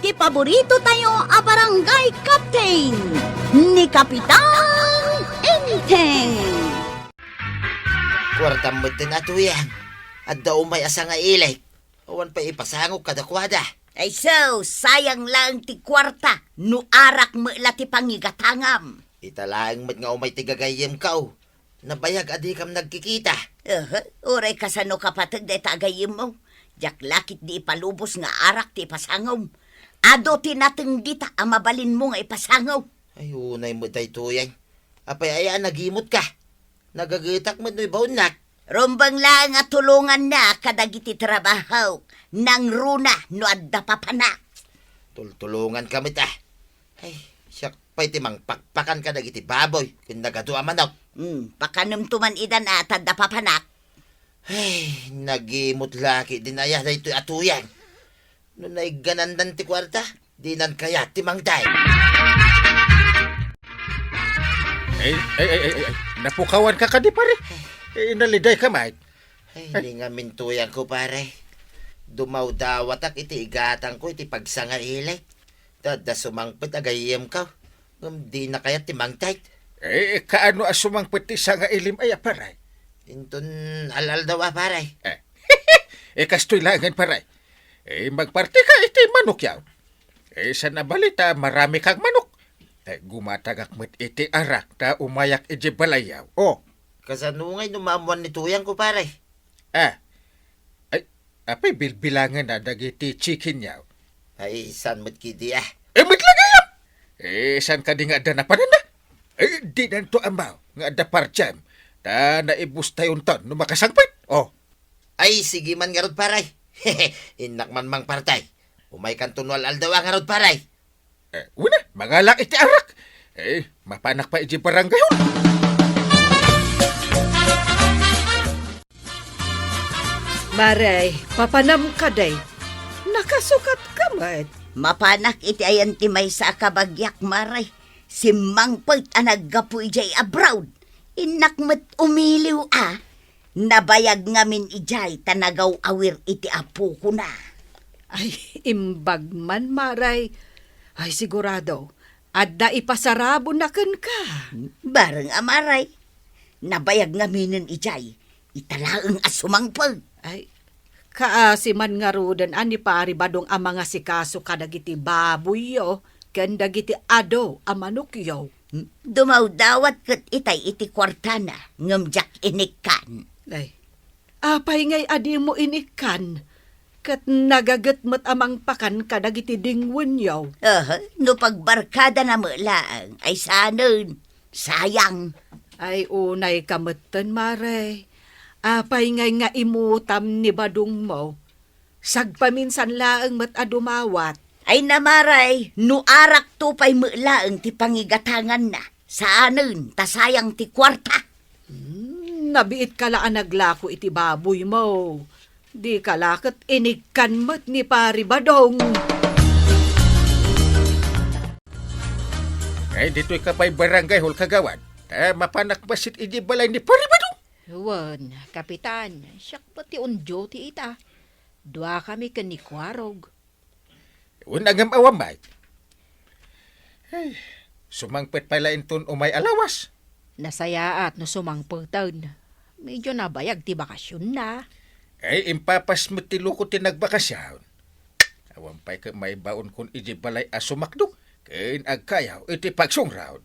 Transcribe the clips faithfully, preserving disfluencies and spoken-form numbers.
Ti paborito tayo a barangay captain, ni Kapitan Enteng. Kuartam met ti natuyang. Adda umay a sangailik. Awan pay ipasangok kadakuada. Ay so, sayang laeng ti kuarta no arak met la ti pangigatangam. Ita laeng met nga umay ti gagayyemko. Nabayag a dikam nagkikita. Aha, uray kasano kapateg dayta a gayyemmo. Diak la ketdi ipalubos nga arak ti ipasangom. Adu ti nateng dita a mabalinmo nga ipasangom. Ay, unay met daytoyen. Apay aya a nagimutka? Nagagetak met no ibaonnak. Rumbeng laeng a tulongannak kadagiti trabahok. Nangruna no adda papanak. Tultulonganka met, a. Ay, siak pay ti mangpakpakan kadagiti baboy ken nagadu a manok. Hmm, pakanemto man idan a ta adda papanak. Ay, nagimut la ketdin aya daytoy a tuyang. No naigganandan ti kuarta, dinan kayat ti mangted. Ay, ay, ay, ay, ay, napukawanka kadi, pare? Eh, nalidayka met. Ay, ay, ni ngamin tuyangko, pare. Dumawdawatak iti igatangko iti pagsangailik. Ta adda sumangpet a gayyemko, ngem dina kayat ti mangted. Eh, kaano a sumangpet ti sangailim aya, pare? Inton al-aldaw a, pare. Eh, eh, kastoy laengen, pare. Eh, magpartika iti manokyaw. Eh, saan a bali ta marami kang manok. Eh, gumatagak met iti arak ta umayak iti balayyaw. Oh. Kasano ngay no maammuan ni tuyangko, pare? Ah. Ay, apay bilbilangenna dagiti chicken-yaw? Ay, saan met kidi, a? Eh, met la gayam! Eh, saan kadi nga adda napananna? Eh, dinanto ammo nga adda partiam. Ta naibustayonton no makasangpet. Oh. Ay, sige man ngarud, pare. Innak man mangparti. Umaykanto no al-aldaw a ngarud, pare. Eh, wen a, mangalak iti arak. Eh, mapanak pay iti barangay hall. Mare, papanam kadi? Nakasukatka met. Mapanak iti ayan ti maysa a kabagiak, mare. Simmangpet a naggapu idiay abroad. Innak met umiliw a. Nabayag ngamin idiay ta nagaw-awir iti apokona. Ay, imbag man, mare. Ay, sigurado, adda ipasarabona kenka. Bareng a, mare. Nabayag ngaminen idiay, ita laeng a sumangpet. Ay, kaasi man ngaruden a ni Pari Badong a mangasikaso kadagiti baboyyo ken dagiti adu a manokyo. Dumawdawat ket itay iti kuartana, ngem diak inikkan. Ay, apay ngay a dimo inikkan? Ket nagaget met a mangpakan kadagiti dingwenyo. Aha, no pagbarkadana met laeng, ay saanen. Sayang. Ay, unayka metten, mare. Apay ngay nga imutam ni Badongmo? Sagpaminsan laeng met a dumawat. Ay, na, mare, no arakto pay met laeng ti pangigatanganna, saanen ta sayang ti kuarta. Hmm, nabiitka la a naglako iti baboymo. Dika la ket inikkan met ni Pari Badong. Ay, ditoyka pay barangay hall, kagawad. Ta mapanak bassit iti balay ni Pari Badong. Wen, Kapitan, siak met ti on duty ita. Duakami ken ni Kuarog. Wen, ngem awan met. Ay, sumangpet pay la inton umay a lawas. Nasayaat no sumangpeten. Medyo nabayag ti bakasionna. Ay, impapas met ti loko ti nagbakasyon. Awan pay ket maibaonkon iti balay a sumakdo ken agkayaw iti pagsungrad.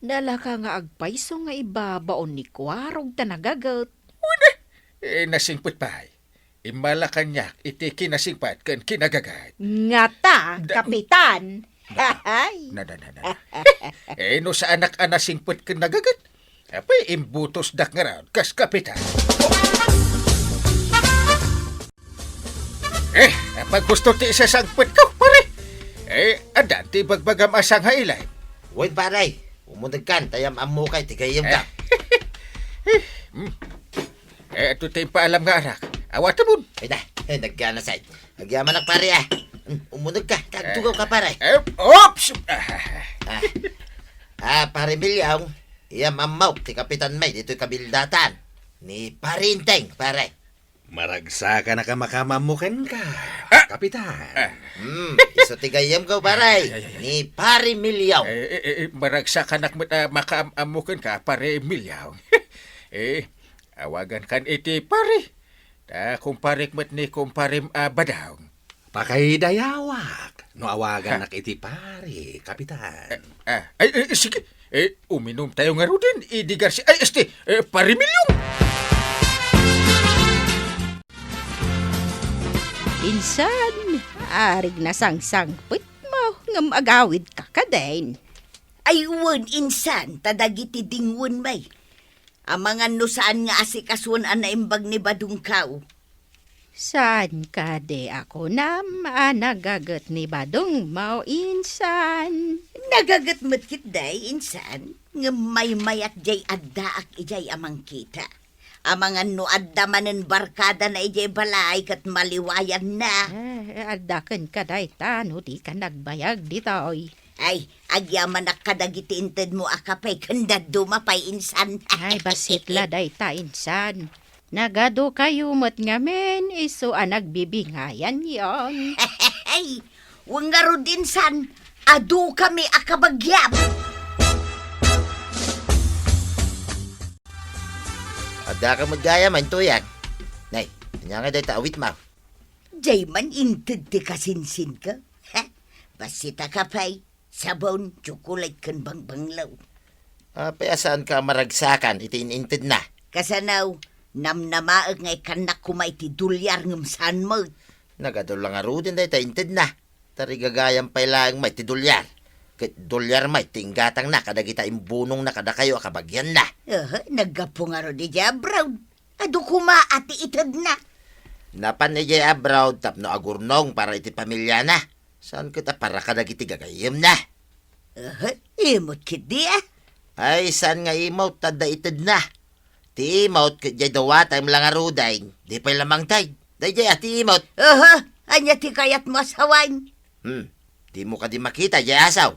Nalaka nga agpayso nga ibabaon ni Kuarog ta nagaget. Wen, eh, nasingpet pay. Immala kaniak iti kinasingpet ken kinagaget. Ngata, Da- Kapitan. Ay. Na, na, na, na. Eh, no saanak a nasingpet ken nagaget, apay, imbutosdak ngarud kas kapitan. Eh, apay, gusto ti isasangpetko, pare? Eh, addan ti ibagbagam a sangailim. Wen, pare, umunegkan, ta yam-ammokay ti gayyemka. Eh, hmm. Eh, adtoy ti impaalam nga arak. Awatemon. Ay na, eh, nagganasay. Agyamanak, pare, a. Hmm, umunegka, ta agtugawka, pare. Eh, oops! Ah. Ah, pare Milyong, yam-ammok ti kapitan mi ditoy kabildatan. Ni Pare Enteng, pare. Maragsakanak a makaammo kenka, Ah! Kapitan. Ah. Hmm, isu ti gayyemko, pare. Ay, ay, ay, ay. Ni Pare Milyaw. Eh, eh, eh, eh, maragsakanak met a makaam-ammo kenka, Pare Milyaw. Eh, awagankan iti pare. Ta kumparek met ni kumparem a Badong. Pakaidayawak no awagannak iti pare, Kapitan. Ah, ay, eh, sige. Eh, uminumtayo ngaruden, idi Garcia. Ay, este, eh, Pare Milyong. Insan, arig nasangsangpetmo, ngem agawidka kadin. Ay, wen, insan, ta dagiti dingwen, may. Amangan no saan nga asikasuen a naimbag ni Badong kao. Saan kadi a kunam a nagaget ni Badongmo, insan? Nagaget met ketdi, insan, ngem maymayat jay addaak idiay a mangkita. Amangan no adda manen barkadana idiay balay ket maliwayanna. Eh, adda kenka dayta no dika nagbayag ditoy. Ay, agyamanak kadagiti intedmo a kape ken dadduma pay, insan. Ay, bassit la dayta, insan. Nagadukayo met ngamin isu a nagbibingayanyon. Ay, wen ngarud, insan, adukami a kabagiam. Addaka met gayam, Intuyang. Nay, ania ngay dayta awitmo? Jay man inted ti kasinsinko. Ha? Bassit a kape, sabon, tsokolate ken bangbanglo. Apay a saanka a maragsakan iti in-intedna? Kasano, namnamaek nga ikkannak koma iti dolyar ngem saan met. Nagadu la ngaruden dayta intedna. Ta rigagayam pay laeng met ti dolyar. Ket dolyar met ti inggatangna kadagita imbunongna kadakayo a kabagianna. Aha, naggapu ngarud idiay abroad. Adu koma a ti itedna. Napan idiay abroad tapno agurnong para iti pamiliana. Saan ket a para kadagiti gagayyemna. Aha, imot ketdi a. Ay, saan nga imot, adda itedna. Ti imot ket diay dawatem la ngaruden, di pay la mangted. Daydiay a ti imot. Aha, ania ti kayatmo a sawen? Hmm, dimo kadi makita diay asaw?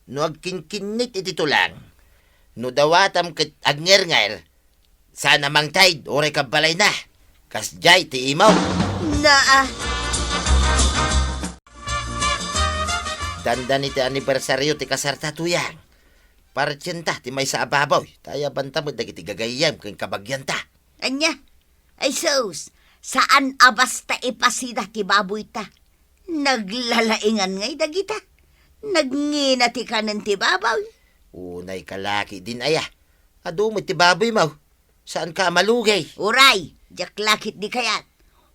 No agkinkinnit iti tulang, no dawatem ket agngernger, saan a mangted, uray kabbalayna. Kasdiay ti imot. Naa. Dandani ti anibersario ti kasarta, Tuyang. Partienta ti maysa a baboy, ta ayabanta met dagiti gagayyem ken kabagianta. Ania? Ay sus, saan a basta ipasida ti baboyta. Naglalaingan ngay dagita. Nagngina ti kanen ti baboy. Unay ka la ketdin aya. Adu met ti baboymo. Saanka a malugi. Uray, diak la ketdi kayat.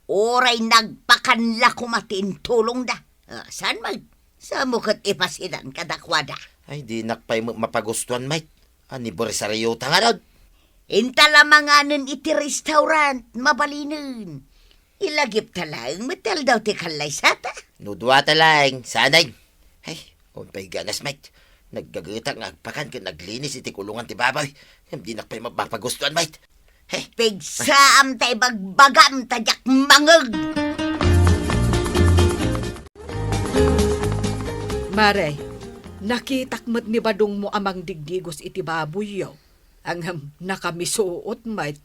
Uray nagpakan la koma ti intulongda. Ah, saan met? Samo ket ipasidan kadakuada. Ay, dinak pay met mapagustuan met. Anibersariota ngarud. Inta la manganen iti restaurant, mabalinen. Ilagipta laeng met ti aldaw ti kallaysata. No duata laeng, saanen. Ay, umpay ganas met. Naggagetak nga agpakan ken aglinis iti kulongan ti baboy. Ngem dinak pay mapagustuan met. He. Pigsaam ta ibagbagam ta diak mangeg. Mare, nakitak met ni Badongmo a mangdigdigos iti baboyyo. Ngem nakamisuot met.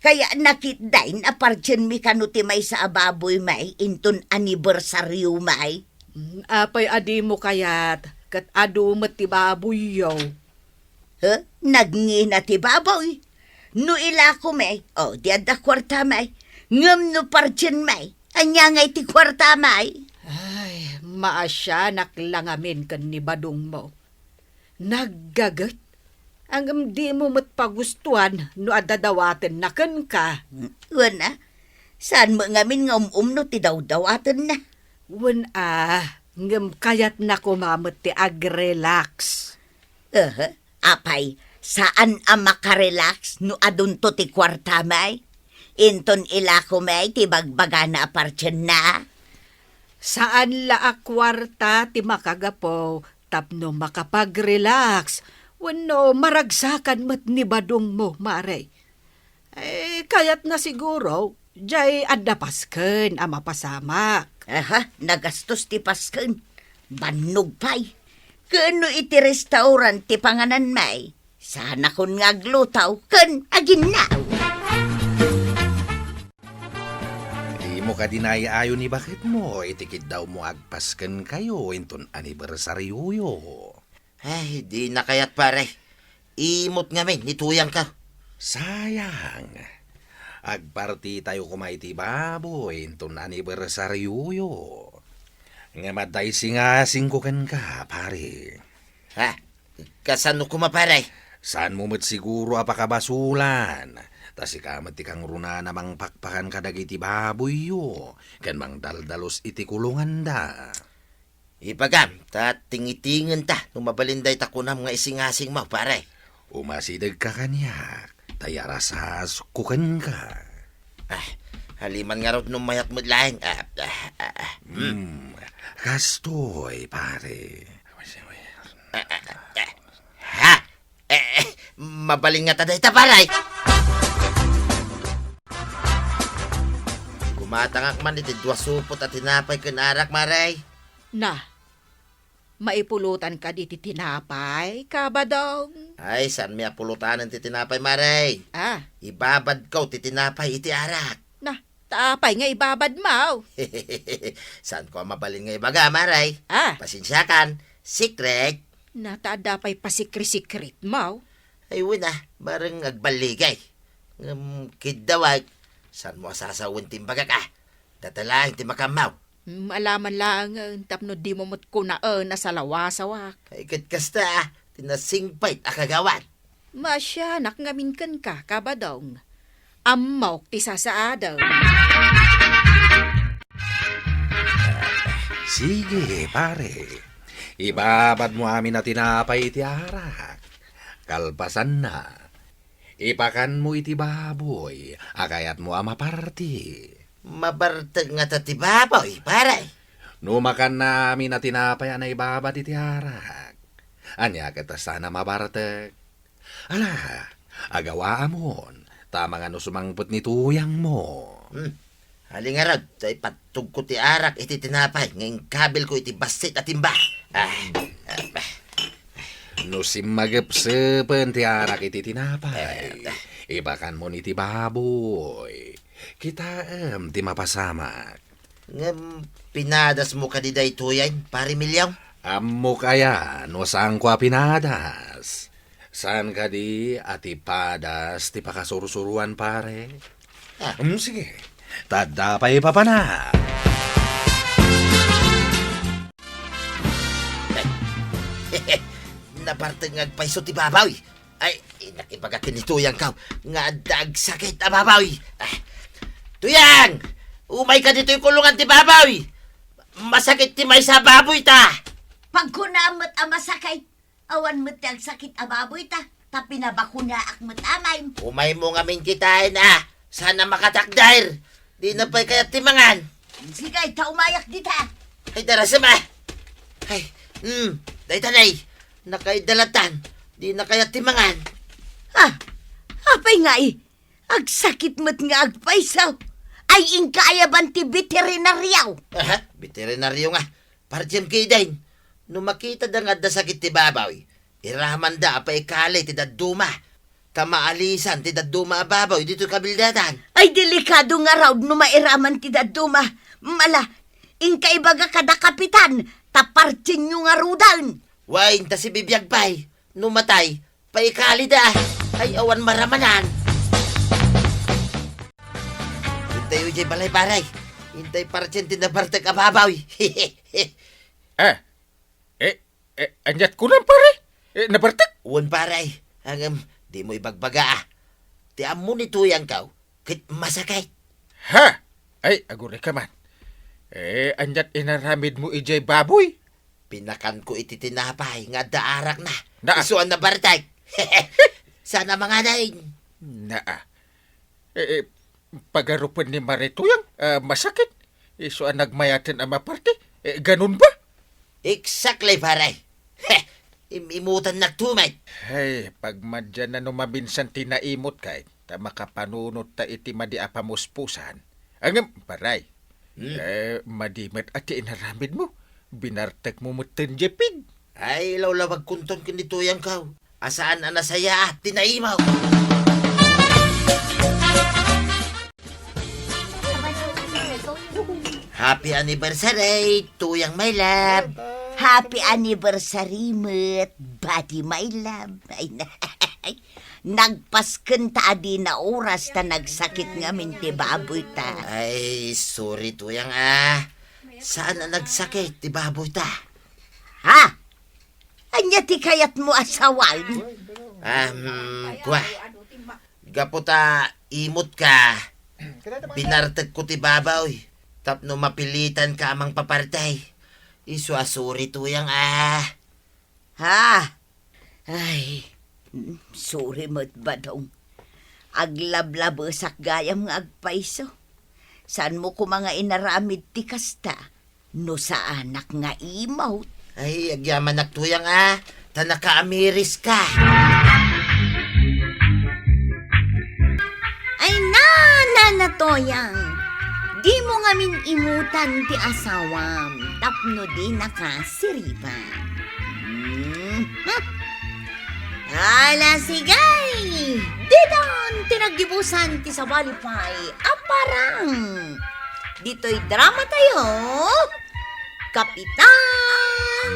Kaya nakitdin a partienmi kano ti maysa a baboy may inton anibersario may? Mm, apay a dimo kayat, ket adu met ti baboyyo. He? Nagngina ti baboy. No ilako may, o, di adda kuarta may. Ngem no partien may, ania ngay ti kuarta may? Ay, maasianak la ngamin ken ni Badongmo. Naggaget. Ngem dimo met pagustuan no adda dawatenna kenka. Wen a, saan met ngamin nga um-umno ti dawdawatenna. Wen a, ngem kayatna koma met ti agrelax. Aha, apay, saan a makarelax no adunto ti kuarta may? Inton ilako may ti bagbagana a partienna? Saan la a kuarta ti makagapu tapno makapagrelax wenno maragsakan met ni Badongmo, Mare. Eh, kayatna siguro, jay adda pasken a mapasamak. Aha, nagastos ti pasken. Bannog pay. Ken no iti restaurant ti panganan may, saanakon nga agluto ken aginnaw. Kadi naay-ayo ni baketmo iti kiddawmo agpasken kayo inton anibersarioyo. Ay, dina kayat, pare. Imot ngamin ni tuyangko. Sayang. Agpartitayo koma iti baboy inton anibersarioyo. Ngem adda isingasingko kenka, pare. Ha? Kasano koma, pare? Saanmo met siguro a pakabasolan. Ta sika met ti kangrunaan a mangpakpakan kadagiti baboyyo ken mangdaldalus iti kulonganda. Ibagam, ta tingitingen ta no mabalin dayta kunam nga isingasingmo, pare. Umasidegka kaniak, ta iyarasasko kenka. Ah, haliman ngarud no mayat met laeng. Ah, ah, ah, ah. Hmm. Hmm, kastoy, pare. Ah, ah, ah, ah. Ha? Eh, eh, mabalin ngata dayta, pare. Gumatangak man iti dua supot a tinapay ken arak, pare. Na, maipulotan kadi ti tinapay, Kabadong? Ay, saanmi a pulotanen ti tinapay, pare. Ah. Ibabadko ti tinapay iti arak. Na, ta apay nga ibabadmo? Saanko a mabalin nga ibaga, pare. Ah. Pasensiakan, secret. Na, ta adda pay pasikri-sikretmo? Ay, wen a, bareng agballigay. Ngem, kiddawak, saanmo a sasawen ti imbagak, ah? Data laeng ti makammaw. Mm, alaman laengen tapno dimo met kunaen a salawasawak. Ay, ket kasta, ah, ti nasingpet a kagawad. Maasianak ngamin kenka, Kabadong. Ammok ti sasaadem. Sige, pare. Ibabadmo amin a tinapay iti arak. Kalpasanna, ipakanmo iti baboy a kayatmo a maparti. Mabartek ngata ti baboy, pare? No makanna amin a tinapay a naibabad iti arak, ania ket saan a mabartek? Ala, agawaamon, ta mangan no sumangpet ni tuyangmo. Hmm. Ali ngarud, ta ipattogko ti arak iti tinapay nga inkabilko iti bassit a timba. Ah, ah, ah. No simmagepsepen ti arak iti tinapay, eh, ibakanmon iti baboy. Kitaem ti mapasamak. Ngem pinadasmo kadi daytoyen, Pare Milyong? Ammok aya no saanko a pinadas. Saan kadi a ti padas ti pakasursuroan, pare? Ah. Hmm, sige. Ta adda pay ipapana. Nabartek nga agpayso ti baboy. Ay, innak ibaga ken ni tuyangko nga adda agsakit a baboy. Ah. Tuyang! Umayka ditoy kulongan ti baboy! Masakit ti maysa a baboy ta! Pagkunaam met a masakit, awan met ti agsakit a baboy ta, ta pinabakunaak met amin. Umaymo ngamin kitaen a, saan a makatakder. Dina pay kayat ti mangan. Sige, ta umayak dita. Ay, darasem a. Ay, hmm, dayta nay. Nakaidalatan. Dina kayat ti mangan. Ah, apay ngay? Agsakit met nga agpayso. Ay, inka ayaban ti beterinario. Aha, beterinario nga. Partiem kidin, no makitada nga adda sakit ti baboy, iramanda a paikali ti dadduma, ta maalisan ti dadduma a baboy ditoy kabildadan. Ay, delikado ngarud no mairaman ti dadduma. Mala, inka ibaga kada kapitan, ta partienyo ngaruden. Wen, ta sibibiag pay, no matay, paikalida. Ay, awan maramanan. Intayo idiay balay, pare. Intay partien ti nabartek a baboy. Ah, eh, eh, aniat kunam, pare? Eh, nabartek? Wen, pare. Ngem, dimo ibagbaga, ah. Ti ammo ni tuyangko, ket masakit. Ha? Ay, agurayka man. Eh, aniat inaramidmo idiay baboy? Pinakanko iti tinapay nga adda arakna. Naa. Isu a nabartek. Saan a manganen. Naa. Eh, eh, pagarupen ni Mare Tuyang, ah, masakit. Isu a nagmayaten a maparti. Eh, ganun ba? Exactly, pare. Heh, im-imutannak tumet. Ay, pagmadianna no maminsan ti naimut kay, ta makapanunot ta iti madi a pamuspusan. Ngem, pare, hmm? Eh, madi met a ti inaramidmo. Binartekmo metten diay pig. Ay, lawlawagkonton ken ni tuyangko a saan a nasayaat ti naimaw. Happy anniversary, Tuyang my love. Happy anniversary met, Buddy my love. Ay, na-, nagpasken ta adi na oras ta nagsakit ngamin ti baboy ta. Ay, sorry, Tuyang, ah. Saan a nagsakit ti baboy ta? Ha? Ania ti kayatmo a sawen? Um, kua. Gapu ta imut ka, binartek ko ti baboy tapno mapilitan ka a mangpaparti. Isu a sorry, Tuyang, ah. Ha? Ay, mm, sorry met, Badong. Aglablabesak gayam nga agpayso. Saanmo koma nga inaramid ti kasta no saanak nga imut? Ay, agyamanak, Tuyang, ah. Ta nakaamiris ka. Ay, na, na, na, Tuyang. Dimo ngamin imutan ti asawam tapno dinaka siriban. Hmm. Ala, sige! Ditan ti naggibusan ti sabali pay a parang. Ditoy drama tayo, Kapitan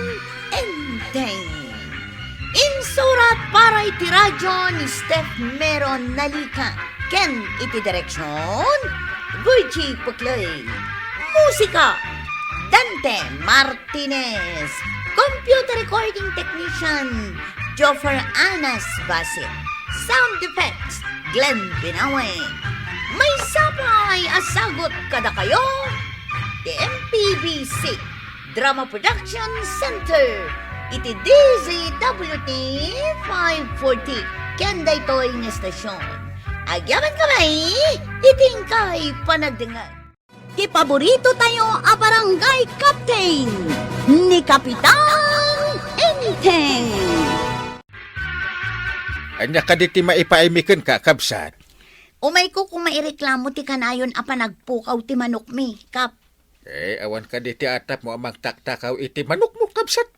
Enteng. Insurat para iti radyo ni Steph Meron Nalica ken iti direksyon, Virgie Puclay. Musika, Dante Martinez. Computer recording technician, Joffer Anas Basit. Sound effects, Glenn Binawe. Maysa pay a sagut kadakayo ti M P B C Drama Production Center iti D Z W T five forty ken daytoy nga estasyon. Agyamankami iti inkay panagdengngeg. Ti paborito tayo a barangay captain, ni Kapitan Enteng. Ania kadi ti maipaaymi kenka, kabsat? Umayko koma ireklamo ti kanayon a panagpukaw ti manokmi, Kap. Eh, awan kadi ti atapmo a mangtaktakaw iti manokmo, kabsat?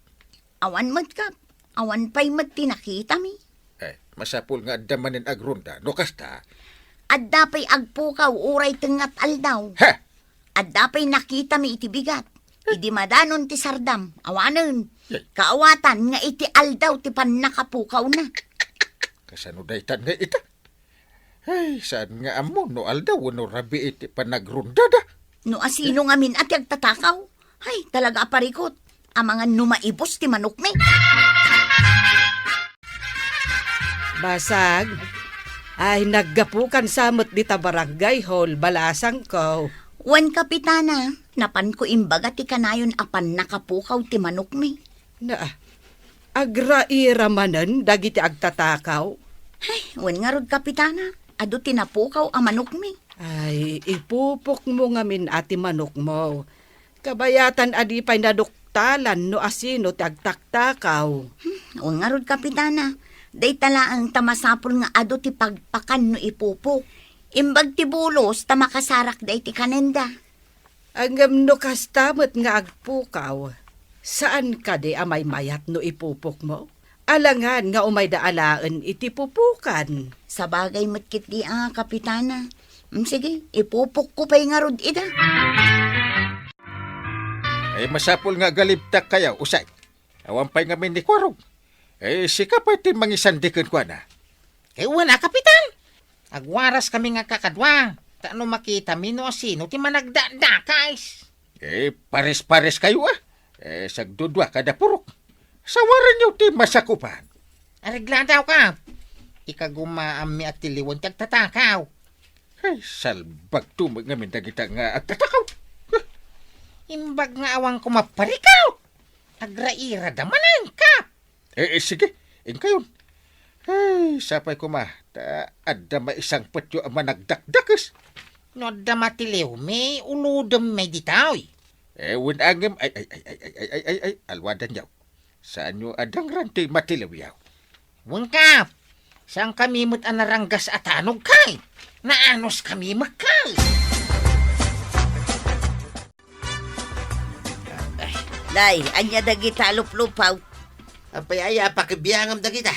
Awan met, Kap. Awan pay met ti nakitami. Eh, masapul nga adda manen agrunda. No kasta? Adda pay agpukaw uray tengnga aldaw. Ha? Adda pay nakitami iti bigat. Idi madanon ti sardam, awanen. Yay. Kaawatan nga iti aldaw ti pannakapukawna. Kasano daytan nga ita? Ay, saan nga ammo no aldaw wenno rabii ti panagrundada? No asino ngamin a ti agtatakaw? Ay, talaga a parikut. Amangan no maibus ti manokmi. Basag, ay, naggapukan sa met dita barangay hall, balasangko. Wen, Kapitana, napanko imbaga ti kanayon a pannakapukaw ti manokmi. Na, agraira manen dagiti agtatakaw? Ay, wen ngarud, Kapitana, adu ti napukaw a manokmi. Ay, ipupokmo ngamin a ti manokmo. Kabayatan a di pay naduktalan no asino ti agtaktakaw. Hmm, wen ngarud, Kapitana, dayta laeng ta masapul nga adu ti pagpakan no ipupok. Imbag ti bulos ta makasarak daydi kanenda. Ngem no kasta met nga agpukaw, saan kadi a maymayat no ipupokmo? Alangan nga umayda alaen iti pupokan. Sabagay met ketdi a, Kapitana. Mm, sige, ipupokko pay ngarud ida. Ay, masapul nga agalibtak kayo, usa. Awan pay ngamin ni Kuarog. Eh, sika pay ti mangisandi kenkuana. Eh, wen a, Kapitan. Agwaraskami nga kakadua, ta no makitami no asino ti managdakdakes. Eh, pares-pares kayo, ah. Eh, sagdudua kada purok. Sawarenyo ti masakupan. Aregladaw ka. Ikagumaammi a tiliwen ti agtatakaw. Ay, salbagto met ngamin dagita nga agtatakaw. Imbag nga awan koma parikut. Agrairada manen, Kap. Eh, eh, sige, inkayon. Ay, sapay koma, ta adda maisangpetyo a managdakdakes. No adda matiliwmi, ulodemmi ditoy. Eh, wen a ngem, ay, ay, ay, alwadanyo. Saanyo a dangran ti matiliwyo? Wen, Kap, saankami met a naranggas a tanogkay. Naanoskami met kay. Nay, ania dagita a luplupaw? Apay aya a pakibiangam dagita?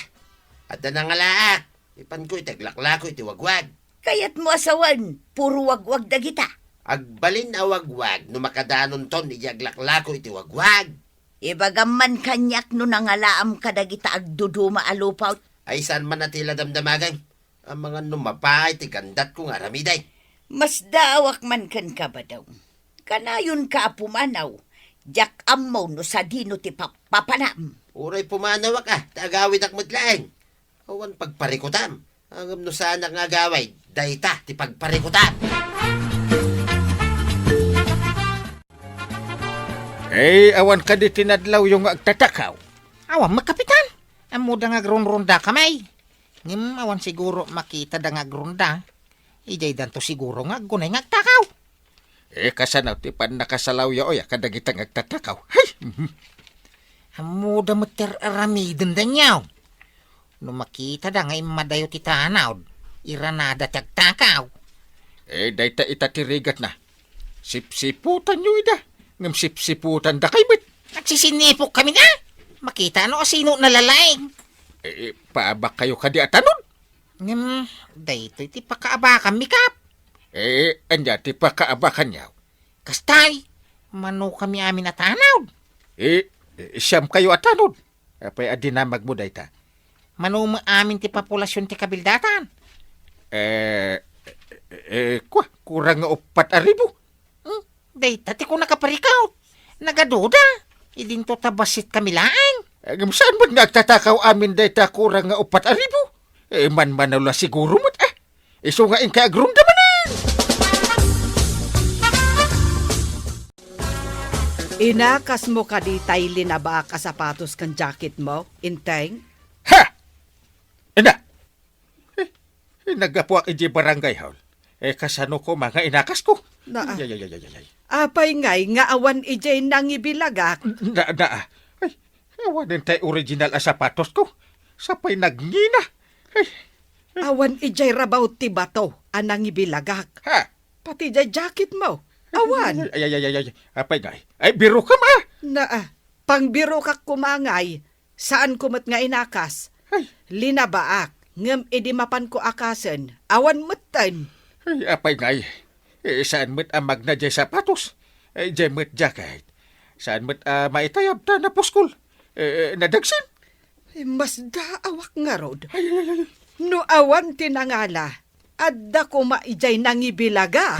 Adda nangalaak. Ipanko iti aglaklako iti wagwag. Kayatmo a sawen, puro wagwag dagita. Agbalin a wagwag no makadanonton idi aglaklako iti wagwag. Ibagam man kaniak no nangalaam kadagita agduduma a lupaw. Ay, saan man a ti la damdamagem? Amangan no mapay ti gandatko nga aramidem. Masdaawak man kenka, Badong. Kanayonka a pumanaw. Diak ammo no sadino ti papapanam. Uray pumanawak a, ta agawidak met laeng. Awan pagparikutam. Ngem no saanak nga agawid, dayta ti pagparikutam. Eh, awan kadi ti nadlawyo nga agtatakaw? Awan met, Kapitan. Ammoda nga agrunrunda kami. Ngem awan siguro makitada nga agrunda. Idiay danto siguro nga aggunay nga agtakaw. Eh, kasano ti pannakasalawyo, oy, kadagita nga agtatakaw? Hay! Mhm. Ammoda met ti ar-aramiden daniaw. No makitada nga immadayo ti tanawd, iranada ti agtakaw. Eh, dayta ita ti rigatna. Sipsiputanyo ida, ngem sipsiputandakay met. Agsisinipok kami na. Makita no asino nalalaing. Eh, eh, paabakkayo kadi a tanod? Ngem, daytoy ti pakaabakanmi, Kap. Eh, ania ti pakaabakanyo? Kastay, mano kami amin a tanawd? Eh, eh, siam kayo a tanod. Apay a dinamagmo dayta? Mano met amin ti populasion ti kabildatan? Eh, eh, eh, kua, kurang nga uppat a ribu. Hmm? Dayta ti kunaka, Parikaw. Nagaduda. Idinto ta bassit kami laeng. Eh, ngem saan met nga agtatakaw amin dayta kurang nga uppat a ribu? Eh, manmanaw la siguro met, eh. Isu nga inka agrumdamanan. Inakasmo kadi tay linabaak a sapatos ken jacketmo, Enteng? Ha! Ina! Eh, eh, naggapuak idiay barangay hall. Eh, kasano koma nga inakasko? Naa. Ay, ay, ay, ay, ay, ay. Apay ngay nga awan idiay nangibilagak? Na, na, ay, awanen tay original a sapatosko. Sapay nagngina. Ay, ay. Awan idiay rabaw ti bato a nangibilagak. Ha? Pati diay jacketmo. Awan. Ay, ay, ay, ay, ay. Apay ngay? Ay, birokam, ah. Naa. Pangbirokak koma ngay. Saanko met nga inakas. Ay. Linabaak, ngem idi mapanko akasen, awan metten. Ay, apay ngay, eh, saan met a magna diay sapatos? Eh, diay met jacket. Saan met a maitayab ta napuskol? Eh, eh, nadagsen? Ay, masdaawak ngarud. Ay, ay, ay, ay. No awan ti nangala, adda koma idiay nangibilaga.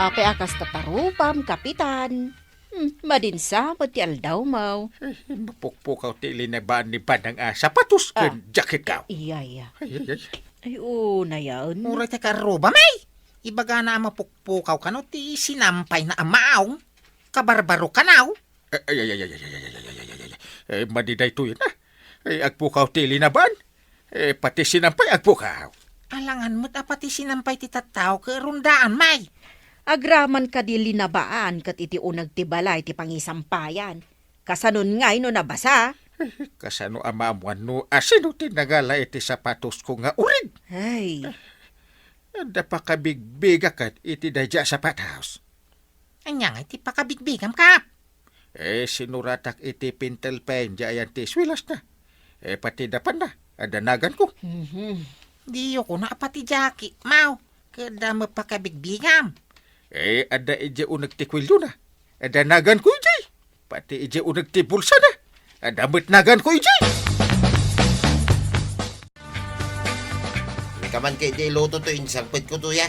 Apay a kasta tarupam, Kapitan? Hmm, madinsa met ti aldawmo. Eh, mapukpukaw ti linabaan ni Banang a sapatos ken jacket kaw. Iya, iya. Ay, ay, ay. Ay, oo, nayaen. Uray ti karrubam, ay! Ibagana a mapukpukaw kano ti sinampay na a maong. Kabarbaro kanaw. Eh, ay, ay, ay. Eh, madi daytoy na. Eh, agpukaw ti linabaan. Eh, pati sinampay agpukaw. Alangan met a pati sinampay ti tattao ket rundaan, may. Agraman kadi linabaan ket iti uneg ti balay ti pangisampayan. Kasanon ngay no nabasa? Eh, kasano a maammuan no asino ti nangala iti sapatosko nga urig? Ay. Adda pakabigbigak ket iti daydiay a sapatos. Ania ngay ti pakabigbigam, Kap? Eh, sinuratak iti pentel pen diay ayan ti eskuelasna. Eh, pati dapanna, adda naganko. Mhm. Diyo kuna a pati jacket, maw. Ket adda met pakabigbigam. Eh, adda idiay uneg ti kuellona. Adda naganko idiay. Pati idiay uneg ti bulsana. Adda met naganko idiay. Ikaman ka iti iluto to insangpetko to ya.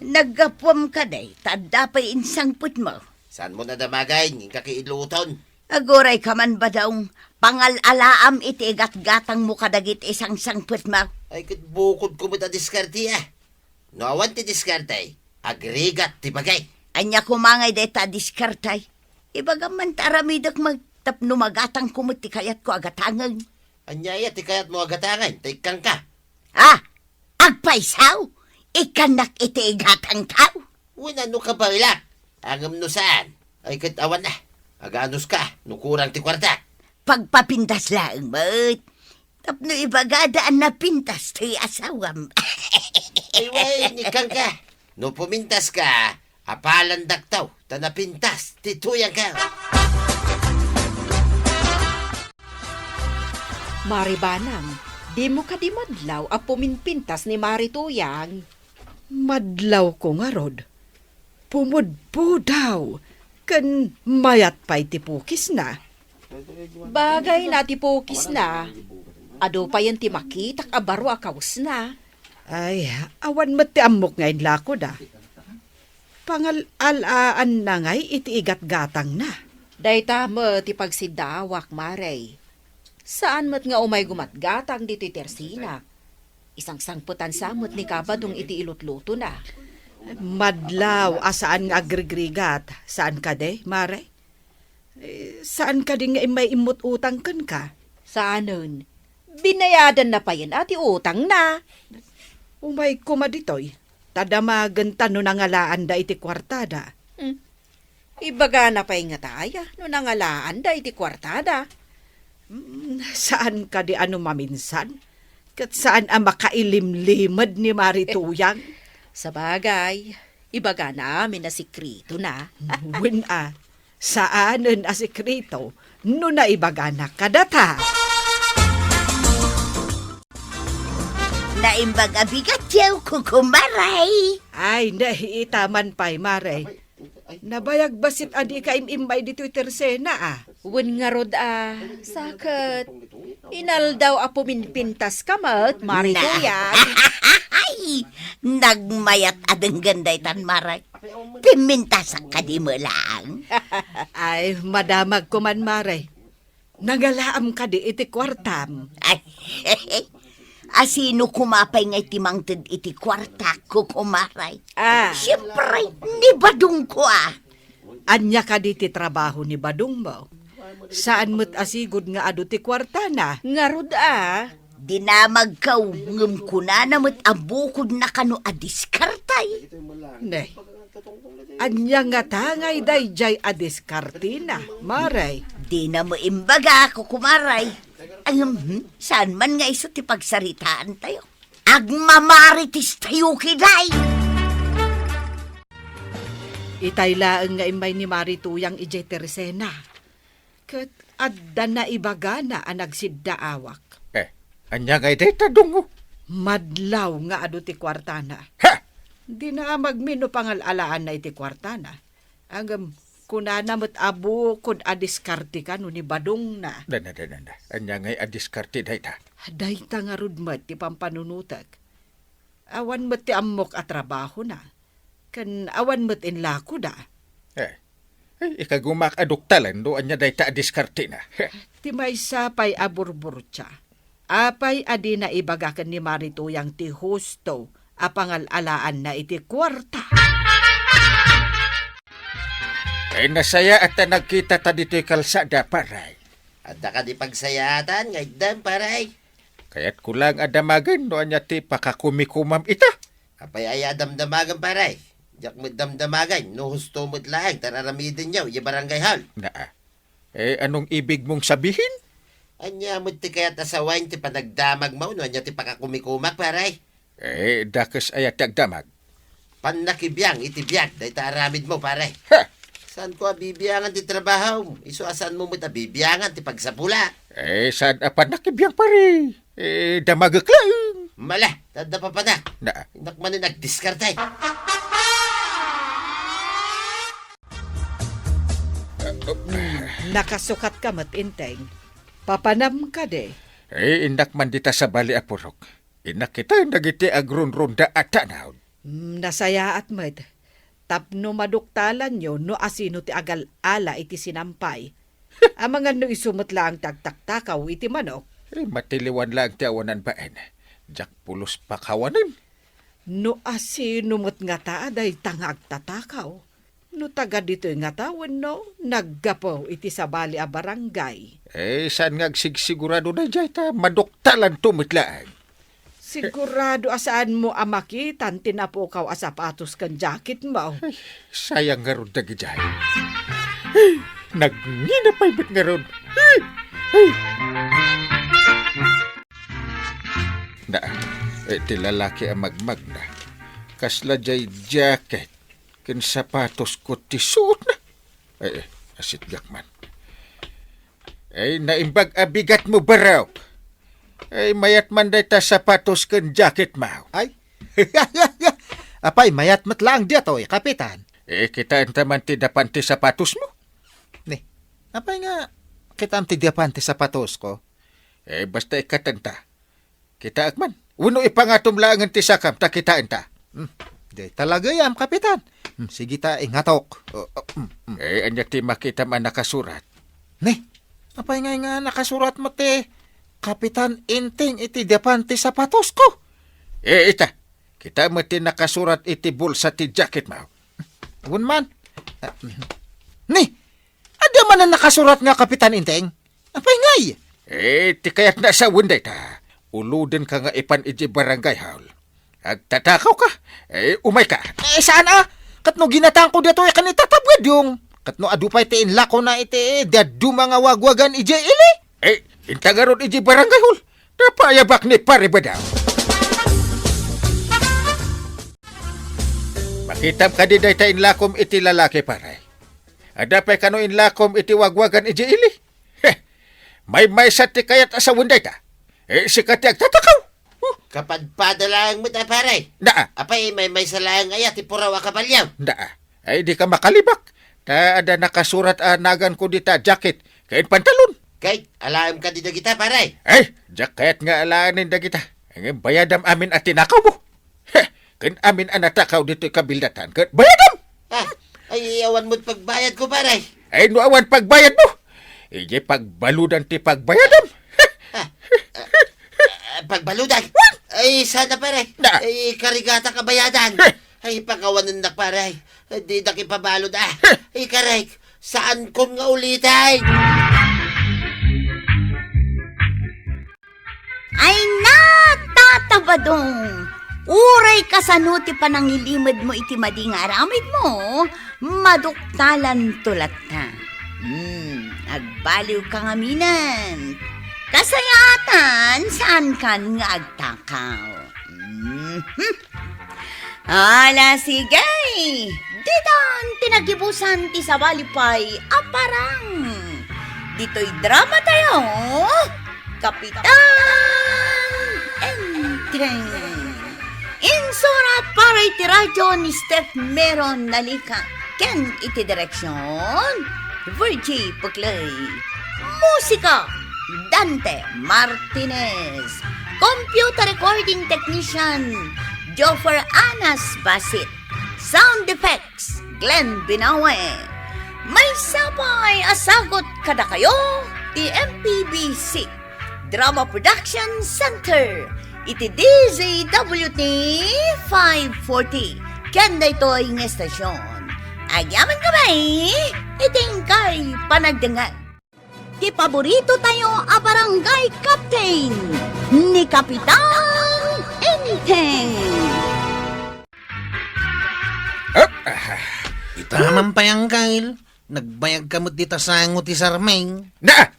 Naggapuam kadi, ta adda pay insangpetmo. Saanmo nadamagay, ngin ka ki iluton? Aguray ka man, Badong, pangal-alaam iti igatgatangmo kadagiti isangsangpetmo. Ay, ket bukodko met a diskarte, ah. No awan ti diskarte, agrigat ti bagay. Ania koma ngay dayta a diskarte? Ibagam man ta aramidek met tapno magatangko met ti kayatko a gatangen. Ania aya ti kayatmo a gatangen, ta ikkanka? Ah! Agpayso? Ikkannak iti igatangko? Wenno no kabaelak, ngem no saan, ay ket awan a. Aganuska no kurang ti kuarta. Pagpapintas laeng met. Tapno ibagada a napintas ti asawam. Ay, wen, ikkanka. No pumintaska, apalandakto ta napintas ti tuyangko. Mari Banang, dimo kadi madlaw a puminpintas ni Mari Tuyang? Madlawko ngarud, pumudpudaw ken mayat pay ti pukisna. Bagayna ti pukisna. Adu payen ti makitak a baro a kawesna. Ay, awan met ti ammok nga inlakoda. Pangal-alaanna ngay iti igatgatangna. Dayta met ti pagsiddaawak, Mare. Saan met nga umay gumatgatang ditoy tersinak. Isangsangpetan sa met ni Kabadong iti ilutlutona. Madlaw a saan nga agrigrigat, saan kadi, Mare? Eh, saan kadi nga immay immut-utang kenka? Saanen. Binayadanna payen a ti utangna. Umay koma ditoy, ta damagen ta no nangalaanda iti kuartada. Hmm. Ibagana pay ngata aya no nangalaanda iti kuartada. Mm, saan kadi a no maminsan? Ket saan a makailimlimed ni Mari Tuyang? Sabagay, ibagana amin a sikritona. Wen a, saanen a sikrito no naibagana kadata. Naimbag a bigat yaw, kukumaray. Ay, nahiitaman pay, Mare. Nabayag bassit a dika im-immay ditoy tersena, a. Wen ngarud a, sa ket inaldaw a puminpintaska met, Mari Tuyang. Ay, nagmayat a denggen daytan, Mare. Pimintasak kadi met laeng. Ay, madamagko man, Mare. Nangalaam kadi iti kuartam? Ay, asino koma pay nga iti mangted iti kuartak, kukumaray? Ah. Siempre, ni badongko, a. Ania kadi ti trabaho ni badongmo? Saan met a sigud nga adu ti kuartana? Ngarud, a. Dinamagko, ngem kunana met a bukodna kano a diskartay. Ne. Ania ngata ngay daydiay a diskartena, Mare? Dina met imbaga, kukumaray. Ay, hmm, saan man nga isu ti pagsaritaantayo? Agmamarites tayo, kiday! Itay laeng nga immay ni Mari Tuyang idiay tersena. Ket adda naibagana a nagsiddaawak. Eh, ania ngay dayta, Dongo? Madlaw nga adu ti kuartana. Ha! Dina a magmino pangal-alaanna iti kuartana. Ngem, kunana met a bukod a diskarte kano ni badongna. Dana, dana, dana. Ania ngay a diskarte dayta? Dayta ngarud met ti pampanunotek. Awan met ti ammok a trabahona, ken awan met inlakoda. Eh, eh, ikagumak a doktalan no ania dayta a diskartena. Ti maysa pay a burburtia. Apay a dina ibaga ken ni Mari Tuyang ti husto a pangal-alaanna iti kuarta? Eh, nasayaat ta nagkita ta ditoy kalsada, paray. Adda kadi pagsayaatan nga itdem, paray? Kayatko laeng a damagen no ania ti pakakumikumam ita. Apay aya a damdamagen, paray? Diak met damdamagen no husto met laeng ti ar-aramidenyo idiay barangay hall. Naa. Eh, anong ibig mong sabihin? Ania met ti kayat a sawen ti panagdamagmo no ania ti pakakumikumak, paray? Eh, dakes aya ti agdamag? Pannakibiang iti biag dayta aramidmo, pare. Ha! Saanko a bibiangan ti trabahom, isu a saanmo met a bibiangan ti pagsapula. Eh, saan a pannakibiang, pare? Eh, damagek laeng. Mala, tadda papanak. Na. Innak manen agdiskarte. Nakasukat ka met, Enteng. Papanam kadi? Eh, innak man dita sabali a purok. Innak ita dagiti agrunrunda a tanaw. Mm, nasayaat met. Tapno maduktalanyo no asino ti agal-ala iti sinampay. Amangan no isu met laeng ti agtaktakaw iti manok. Eh, matiliwan laeng ti awanan bain. Diak pulos pakawanen. No asino met ngata a dayta nga agtatakaw? No taga ditoy ngata wenno naggapu iti sabali a barangay? Eh, saan nga agsigsigurado daydiay ta maduktalanto met laeng. Sigurado a saanmo a makitan ti napukaw a sapatos ken jacketmo. Ay, sayang ngarud dagidiay. Ay, nagngina pay met ngarud. Ay, ay. Na, eh, ti lalaki a magmagna. Kasla jay jacket ken sapatosko ti suotna. Eh, eh, asitgak man. Eh, naimbag a bigatmo, barok. Eh, mayat man dayta sapatos ken jacketmo. Ay? Apay, mayat met laeng diatoy, Kapitan. Eh, kitaenta man ti dapan ti sapatosmo? Ni, apay nga kitam ti dapan ti sapatosko? Eh, basta ikkatenta. Kitaek man. Wenno ipangatom laengen ti sakam ta kitaenta. Hmm, di talaga yam, Kapitan. Hmm, sige ta, ingatok. Oh, oh, hmm, hmm. Eh, ania ti makitam a nakasurat? Ni, apay ngay nga nakasurat met ti Kapitan Enteng iti dapan ti sapatosko? Eh, ita, kita met ti nakasurat iti bulsa ti jacket mo. Wen man. Ah, ni, adda man a nakasurat nga Kapitan Enteng? Apay ngay? Eh, ti kayatna a sawen dayta, ulodenka nga ipan idiay barangay hall. Agtatakaw ka? Eh, umay ka. Eh, saan a? Ket no ginatangko datoy ken itatabgad yung. Ket no adu pay ti inlako na iti dadduma nga wagwagan idiay ili? Eh, inta ngarud idiay barangay hall. Napayabak ni Pare Badang. Makitam kadi dayta inlakom iti lalaki, pare? Adda pay kano inlakom iti wagwagan idiay ili? Heh! Maymaysa ti kayat a sawen dayta. Eh, sika ti agtatakaw. Huh! Kapadpada laeng met a, pare. Naa. Apay, maymaysa laeng aya ti puraw a kabalio? Naa. Ay, di ka makalibak. Ta adda nakasurat a naganko dita jacket ken pantalon. Kay, alaem kadi dagita, pare? Ay, diak kayat nga alaenen dagita. Ngem bayadam amin a tinakawmo. Heh, ken amin a natakaw ditoy kabildatan, ket bayadam! Ah, ay, awan mo't pagbayadko, pare. Ay, no awan pagbayadmo, idiay pagbaludan ti pagbayadam. Ah, ah, ah, pagbaludan? Ay, sana, pare. Na. Ay, karigata kabayadan. Ay, pakawanennak, pare. Ay, didak ipabalud, ah. Ay, karek, saankon nga uliten. Ay na, Tata Badong! Uray kasano ti panangilimedmo iti madi nga aramidmo, maduktalanto latta. Hmm, agbaliwka ngamin. Kasayaatan, saankan nga agtakaw. Mhm. Ala, sige! Ditan ti nagibusan ti sabali pay a parang. Ditoy drama tayo, Kapitan Enteng. Insurat para iti radyo ni Steph Meron Nalika ken iti direksyon, Virgie Puclay. Musika, Dante Martinez. Computer recording technician, Joffer Anas Basit. Sound effects, Glenn Binawe. Maysa pay a sagut kadakayo ti M P B C Drama Production Center iti D Z W T five forty ken daytoy nga estasyon. Agyamankami iti inkay panagdengngeg. Ti paborito tayo a barangay captain ni Kapitan Enteng. Ep, ah. Ita man pay, Anggail. Nagbayag ka met dita sango ti sarming. Na!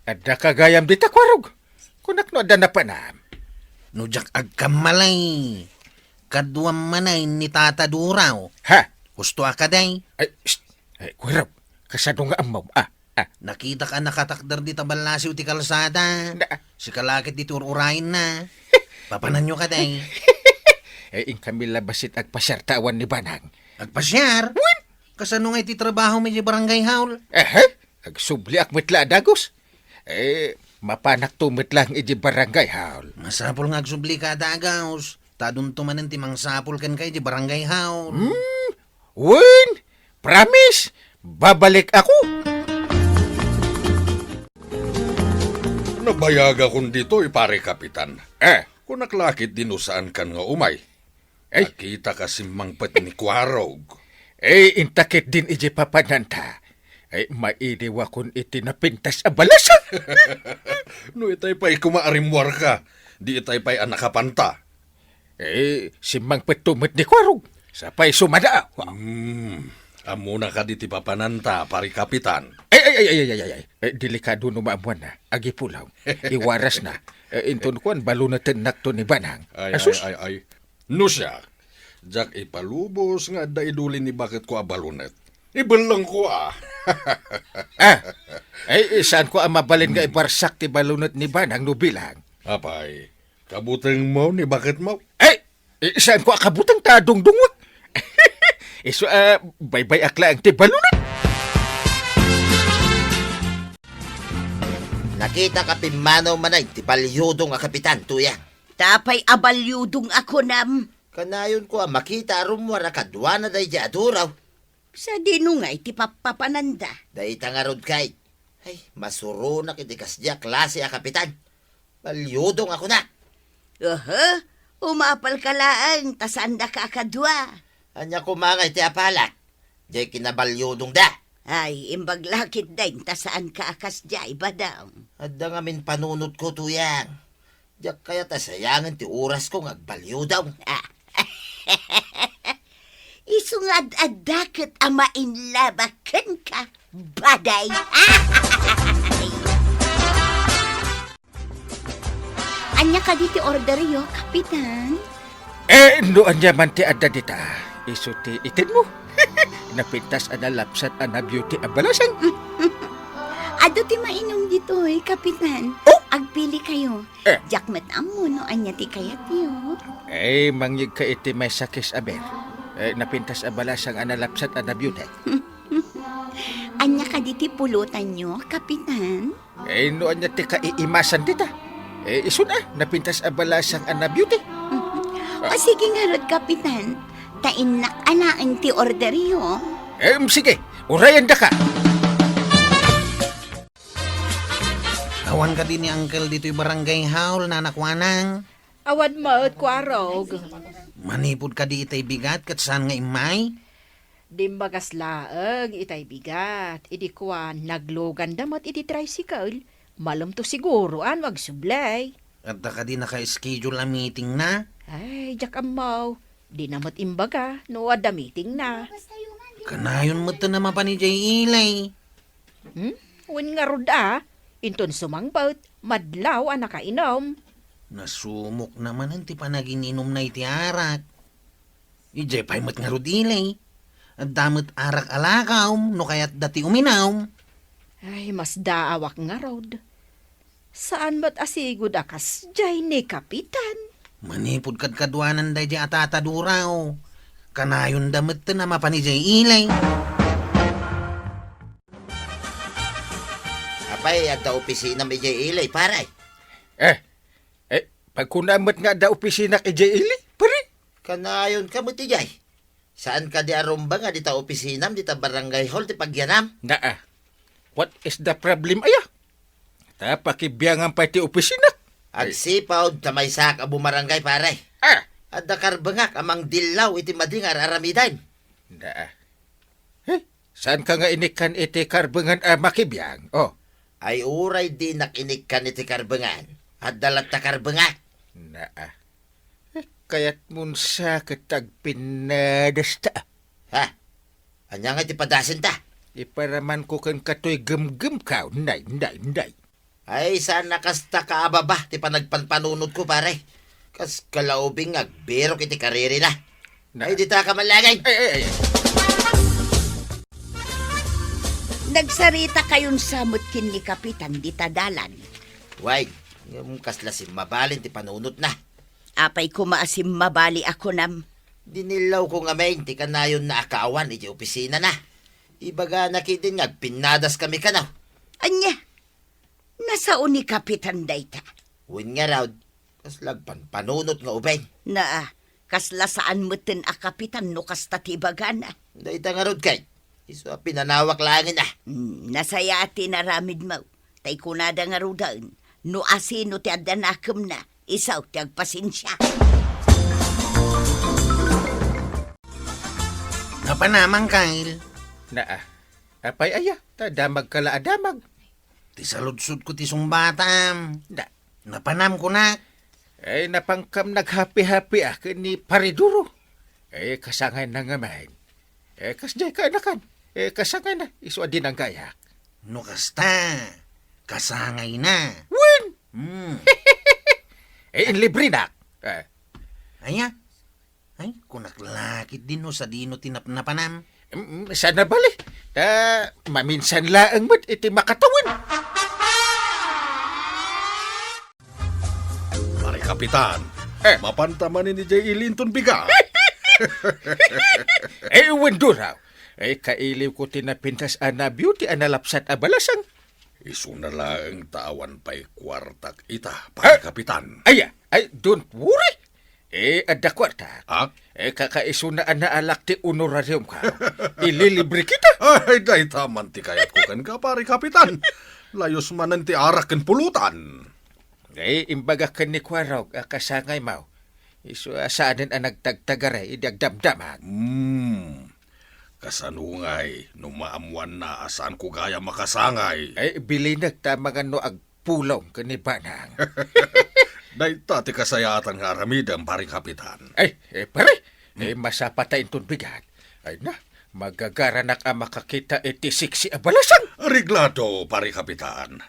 Adda ka gayam dita, Kuarog. Kunak no adda napanam. No diak agkammalay, kaduam manen ni Tata Duraw. Ha? Husto a kadi? Ay, shh. Ay, Kuarog, kasano nga ammom? Ah, ah. Nakitak a nakatakder dita ballasiw ti kalsada. Na- Sika la ket ditoy ur-urayenna. Papananyo kadi? Eh, inkami la bassit agpasiar ta awan ni Banang. Agpasiar? Wen! Kasano nga iti trabahom iti barangay hall? Ehe, agsubliak met la a dagus. Eh, mapanakto met laeng iti barangay hall. Masapul nga agsublika a dagus. Ta adunto manen ti mangsapul kenka iti barangay hall. Hmm? Wen, promise, babalik ako. Nabayagakon ditoy, Pare Kapitan. Eh? Kunak la ketdi no saankan nga umay. Ay. Nakitaka simmangpet ni Kuarog. Eh, inta ketdin iti papananta. Ay, mailiwakon iti napintas a balas. No itay pay koma a rimmuarka, di itay pay a nakapanta. Eh, simmangpetto met ni Kuarog. Sapay sumada. Hmm. Ammona kadi ti papananta, Pare Kapitan? Ay, ay, ay, ay, ay, ay, ay. Eh, delikado no maammuanna. Agipulaw. Iwarasna. Eh, inton kuan, balunetennakto ni Banang. Ay, Asus? Ay, ay, ay. No siak, diak ipalubos nga adda iduli ni baketko a balunet. Ibellengko, ah. Ah, ay, saanko a mabalin nga ibarsak ti balunet ni Banang no bilang. Apay, kabutengmo ni baketmo? Ay, Eh, saanko a kabuteng ta dungdungwek? Isu a, baybay-ak laeng ti balunot. Nakitak a pimmanaw manen ti baliudong a kapitan, Tuyang. Apay a baliudong a kunam? Kanayonko a makita a rummuar a kaduana daydiay a duraw. Sadino ngay ti pappapananda? Dayta ngarud, Kay. Ay, masuronak iti kasdiay a klase a kapitan. Baliudong a kunak. Aha, umapalka laeng ta saandaka a kadua. Ania koma ngay ti apalak? Diay kinabaliudongda. Ay, imbag la ketdin ta saanka a kasdiay, badam. Adda ngamin panunotko, Tuyang. Diak kayat a sayangen ti orasko nga agbaliudong. Ah. Isu nga ad-adda ket a mainlaba kenka, baday. Ania kadi ti orderyo, Kapitan? Eh, no ania man ti adda dita, isu ti itedmo. Napintas a nalapsat a na-beauty a balasang. Adu ti mainum ditoy, Kapitan. Oh! Agpili kayo. Eh. Diak met ammo no ania ti kayatyo. Eh, mangyegka iti maysa kiss aber. Eh, napintas a balasang a nalapsat a na-beauty. Ania kadi ti pulotanyo, Kapitan? Eh, no ania ti kaiimasan dita? Eh, isun a, napintas a balasang a na-beauty. O, sige ngarud, Kapitan. Ta innak a laeng ti orderyo. Em, sige, urayendaka. Awan kadi ni Uncle ditoy barangay hall, Nana Kuanang? Awan met, Kuarog. Manipud kadi itay bigat ket saan nga immay? Dimbagas laeng itay bigat. Idi kuan, nagluganda met iti tricycle. Malemto siguro a no agsublay. Adda kadi naka-schedule a meeting na? Ay, diak ammo. Di na met imbaga no adda meeting na. Kanayon met a mapan idiay ili. Hmm? Wen ngarud a, inton sumangpet, madlaw a nakainum. Nasumok na manen ti panagin-inumna iti arak. Idiay pay met ngarud ili. Adda met arak a lakaw no kayatda ti uminum. Ay, masdaawak ngarud. Saan met a sigud a kasdiay ni Kapitan. Manipud kadkaduanan daydiay a tataduraw, kanayonda met a mapan idiay ili. Apay, adda opisinam idiay ili, pare? Eh, eh, pagkunam met nga adda opisinak idiay ili, pare? Kanayonka met idiay. Saan kadi a rumbeng a dita opisinam dita barangay hall ti pagyanam? Naa. What is the problem, aya? Ta pakibiangan pay ti opisinak. Agsipud ta maysaak a bumarangay, pare. Ah! Adda karbengak a mangdillaw iti madi nga ar-aramiden. Naa. Eh, saanka nga inikkan iti karbengan a makibiang? Oh. Ay, uray dinak inikkan iti karbengan. Adda latta karbengak. Naa. Eh, kayatmon sa ket agpinnadasta. Ha? Ania nga ti padasenta? Iparamanko kenka toy gemgemko. Nay, nay, nay. Ay, saan a kasta kaababa ti panagpanpanunotko, pare. Kas kalaubing nga agbirok iti karirina. Na- Ay, dita ka malagay. Ay, ay, ay, ay. Nagsarita kayon sa met ken ni Kapitan dita dalan. Way, ngem kasla simmabalin ti panunotna. Apay koma a simmabali a kunam? Dinillawko ngamin ti kanayonna a kaawan iti opisinana. Ibagana ketdin nga agpinnadaskami kano. Ania? Nasao ni Kapitan dayta? Wen ngarud, kasla agpanpanunot nga ubing. Naa, kasla saan metten a kapitan no kasta ti ibagana. Dayta ngarud ket, isu a pinanawak laengen a. Hmm, nasayaat ti inaramidmo. Tay kunada ngaruden, no asino ti adda nakemna, isu ti agpasensia. Napanamang, Kyle? Naa. Apay aya, ta damagka la a damag. Ti saludsodko ti sungbatam. Da. Napanam kunak. Ay, napankam naghapi-hapi a ken ni Pare Duro. Ay, kasangayna ngamin. Ay, kasdiay kaanakan. Ay, kasangayna, isu a dinanggayak. No kasta, kasangayna. Wen! Hmm. Ay, inlibrinak. Ah. Aya? Ay, kunak la ketdin no sadino ti napnapanam. Mm, saan a bale. Ta, maminsan laeng met iti makatawen. Pare Kapitan, Eh. Mapanta manen idiay ili inton bigat. Eh, wen, Duraw. Eh, kailiwko ti napintas a nabiuti a nalapsat a balasang. Isuna laeng ta awan pay kuartak ita, pare kapitan. Aya, ay, don't worry. Eh, adda kuartak. Ah? Eh, kakaisuna a naalak ti honorariumko. Ililibre kita. Ay, dayta man ti kayatko kenka, pare kapitan. Layus manen ti arak ken pulutan. Eh, imbagak ken ni Kuarog a kasangaymo. Isu a saanen a nagtagtagaray idi agdamdamag. Hmm. Kasano ngay no maammoanna a saanko gayam a kasangay? Eh, bilinek ta amangan no agpulong ken ni Banang. Dayta ti kasayaatan nga aramidem, pare kapitan. Eh, eh, pare, eh, masapata inton bigat. Ay na, magagaranak a makakita iti siksi a balasang. Reglado, pare kapitan.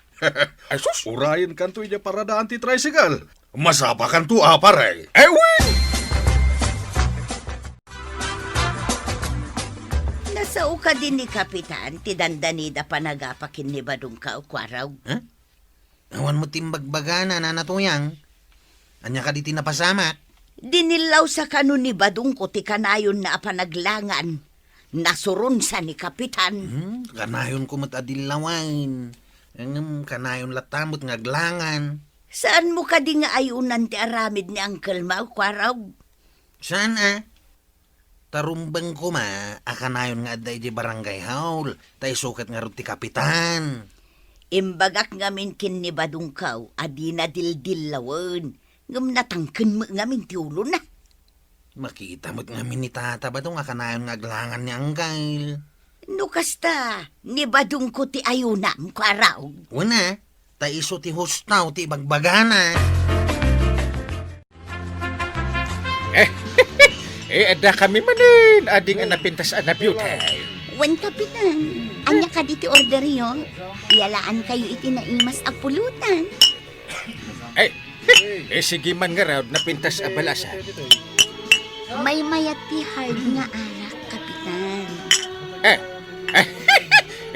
Ay, sus! Urayenkanto idiay paradaan ti tricycle. Masapakanto a, pare. Eh, wen! Nasao kadi ni Kapitan ti dandanida panagapa ken ni Badongko, Kuarog? Huh? Awan met ti imbagbagana, Nana Tuyang. Ania kadi ti napasamak? Dinillawsa kano ni Badongko ti kanayonna a panaglangan. Nasuronsa ni Kapitan. Hmm, kanayonko met a dillawen. Ngem kanayon latta met nga aglangan. Saanmo kadi nga ayonan ti aramid ni Uncle Mau, Kuarog? Saan a? Ta rumbeng koma a kanayon nga adda idiay barangay hall, ta isu ket ngarud ti kapitan. Imbagak ngamin ken ni Badongko a dina dildillawen, ngem natangken met ngamin ti ulona. Makita met ngamin ni Tata Badong a kanayon nga aglangan ni Uncle. No kasta, ni Badongko ti ayonam, Kuarog. Wen a, ta isu ti husto ti ibagbagana. Eh, eh, adda kami manen, ading a napintas a nabiuti. Wen, Kapitan, ania kadi ti orderyo? Iyalaankayo iti naimas a pulutan. Eh, eh, sige man ngarud, napintas a balasang. Maymayat ti hard nga arak, Kapitan. Eh, eh,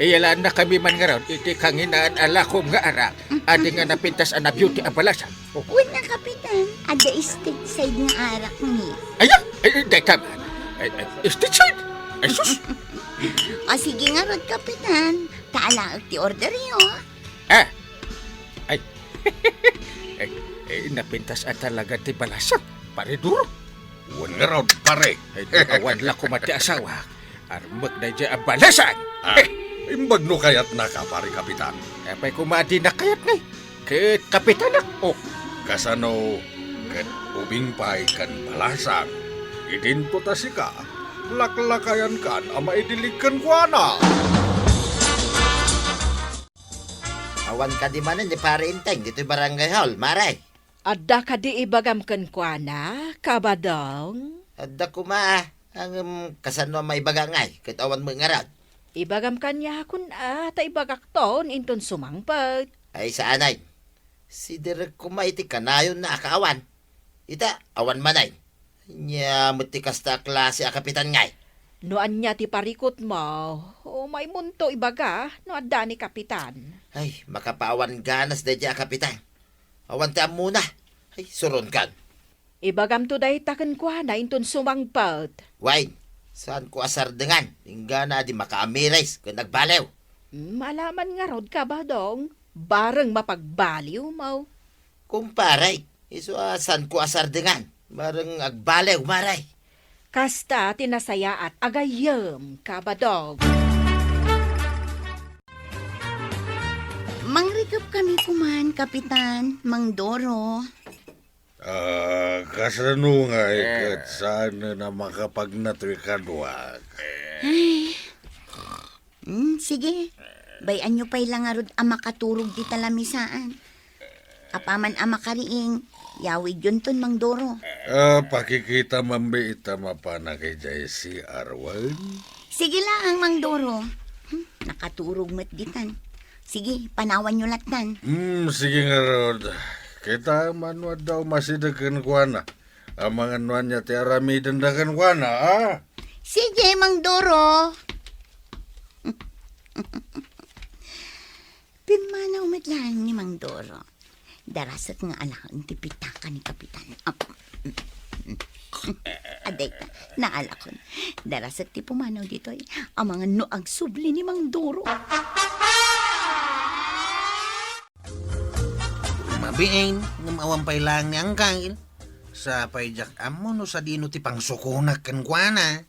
iyalaannakami man ngarud iti kanginaan a lakom nga arak, ading a napintas a nabiuti a balasang. Wen a, Kapitan, adda state side nga arak ni. Aya, ay, ay, dayta man. Ay, ay, state side? Ay, sus! O, sige ngarud, Kapitan. Ta alaek ti orderyo. Ah! Ay. Eh, eh, napintas a talaga ti balasang, Pare Duro. Wen ngarud, pare. Ay, di awan la koma ti asawak. Armek daydiay a balasang. Ah, eh, imbag no kayatnaka, pare kapitan. Apay koma a dinak kayat ngay? Ket kapitanak, oh. Kasano ket ubing pay ken balasang? Idinto ta sika, laklakayankan a maidilig kenkuana. Awan kadi manen ni Pare Enteng ditoy barangay hall, Mare? Adda kadi ibagam kenkuana, Kabadong? Adda koma, ngem kasano a maibaga ngay, ket awan met ngarud? Ibagam kaniakon a, ta ibagakton inton sumangpet. Ay, saanay. Sidirek koma iti kanayonna a kaawan. Ita, awan manen. Ania met ti kasta a klase a kapitan ngay? No ania ti parikutmo, umaymonto ibaga no adda ni kapitan. Ay, makapaawan ganas daydiay a kapitan. Awan ti ammona. Ay, suronkan. Ibagamto dayta kenkuana inton sumangpet. Wen, saanko a sardengan. Inggana a di makaamiris ken agbaliw. Mm, ala man ngarud, Kabadong. Bareng mapagbaliwmo. Kumpare, isu a saanko a sardengan. Bareng agbaliw, Mare. Kasta ti nasayaat a gayyem, Kabadong. Mangrikep kami koman, Kapitan, Mang Doro. Ah, kasano ngay ket saan a makapagnatoy kaduak? Ay. Hmm, sige. Bay-anyo pay la ngarud a makaturog ti talamisaan. Apaman a makariing, yawidyonton, Mang Doro. Ah, pakikita man bi ita mapanak idiay C R wen? Sige laeng, Mang Doro. Hmm, nakaturog met ditan. Sige, panawanyo lattan. Hmm, sige ngarud. Kitaem no adda umasideg kenkuana. Amangan no ania ti aramidenda kenkuana, a? Sige, Mang Doro. Pimmanaw met laeng ni Mang Doro. Darasek nga alaen ti pitaka ni Kapitan. Ap-, Adayta, naalakon. Darasek ti pumanaw ditoy. Amangan no agsubli ni Mang Duro. Mabiin, ngem awan pay laeng ni Angkel. Sapay diak ammo no sadino ti pangsukonak kenkuana.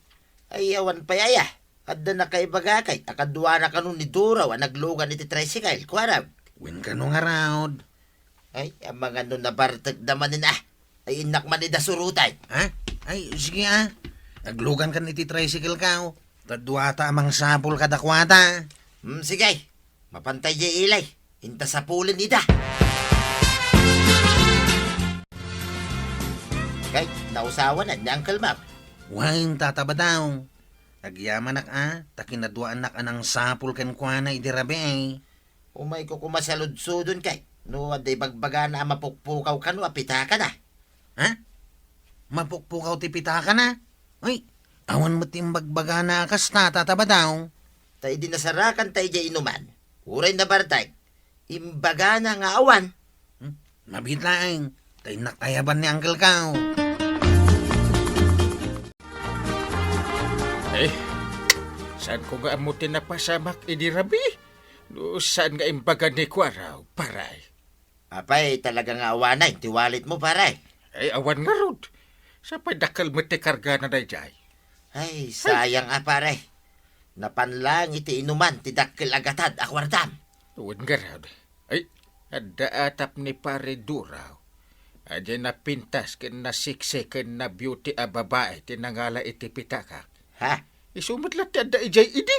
Ay, awan pay aya. Adda nakaibagakay a kaduana kano ni Duraw a naglugan iti tricycle, kuarab. Wen kano ngarud. Ay, amangan no nabartekda manen a. Ay, innak man ida surutay. Ha? Ay, sige a. Aglugan kan iti tricycle ka, o. Ta duata a mangsapul kadakuada. Hmm, sige. Mapantay diay ilay. Inta sapulen ida. Kay, nausawan ni Uncle Ma'am. Wen, Tata Badong. Agyamanak a, ta kinaduaannak a nangsapul kenkuana idi rabii. Umayko koma saludsodon kay, no adda ibagbagana a mapukpukaw kano a pitakana. Ha? Mapukpukaw ti pitakana? Ay, awan met ti imbagbagana a kasta, Tata Badong. Ta idi nasarakanta idiay inuman, uray nabartek, imbagana nga awan. Hmm? Mabiit laeng, ta innak ayaban ni Uncle Kao. Eh, saanko nga ammo ti napasamak idi rabii? No saan nga imbaga ni Kuaraw, pare? Apay, talaga nga awanen ti wallet mo, pare? Ay, awan ngarud. Sapay dakkel met ti kargana daydiay. Ay, sayang a, pare. Napan laeng iti inuman ti dakkel a gatad a kuartam. Wen ngarud. Ay, adda atap ni Pare Duraw. Adiay napintas ken nasiksi ken na-beauty a babai ti nangala iti pitakak. Ha? Isu met latta ti adda idiay idi.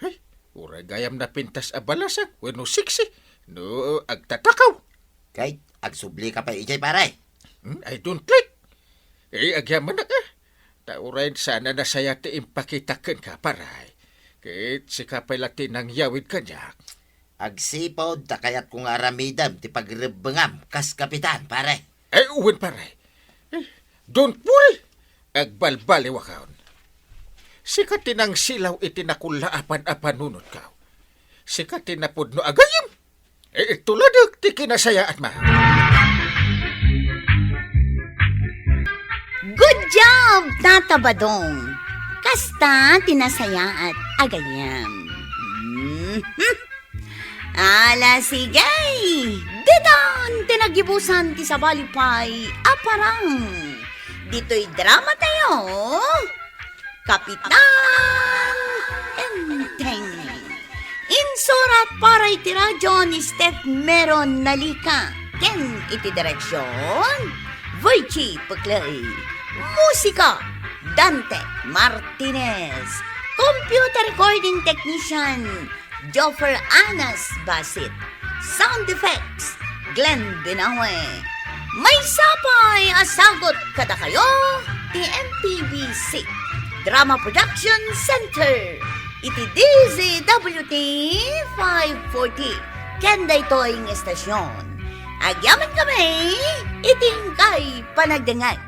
Ay, uray gayam napintas a balasang wenno siksi no agtatakaw. Kay, agsubli ka pay idiay, pare? Hmm, I don't like. Eh, agyamanak a. Ta uray saan a nasaya ti impakitak kenka, pare. Ket sika pay la ti nangyawid kaniak. Agsipud ta kayatko nga aramidem ti pagrebbengam kas kapitan, pare. Eh, wen, pare. Eh, don't worry. Agbalbaliwakon. Sika ti nangsilaw iti nakullaapan a panunotko. Sika ti napudno a gayyem. Eh, ituladek ti kinasayaatmo. Good job, Tata Badong. Kasta ti nasayaat a gayyem. Mhm. Ala, sige. Ditan ti naggibusan ti sabali pay a parang. Ditoy drama tayo, Kapitan Enteng. Insurat para iti radyo ni Steph Meron Nalica ken iti direksyon, Virgie Peclay. Musika, Dante Martinez. Computer recording technician, Joffer Anas Basit. Sound effects, Glenn Binawe. Maysa pay a sagut kadakayo ti M P B C Drama Production Center iti D Z W T five forty ken daytoy nga estasyon. Agyamankami iti inkay panagdengngeg.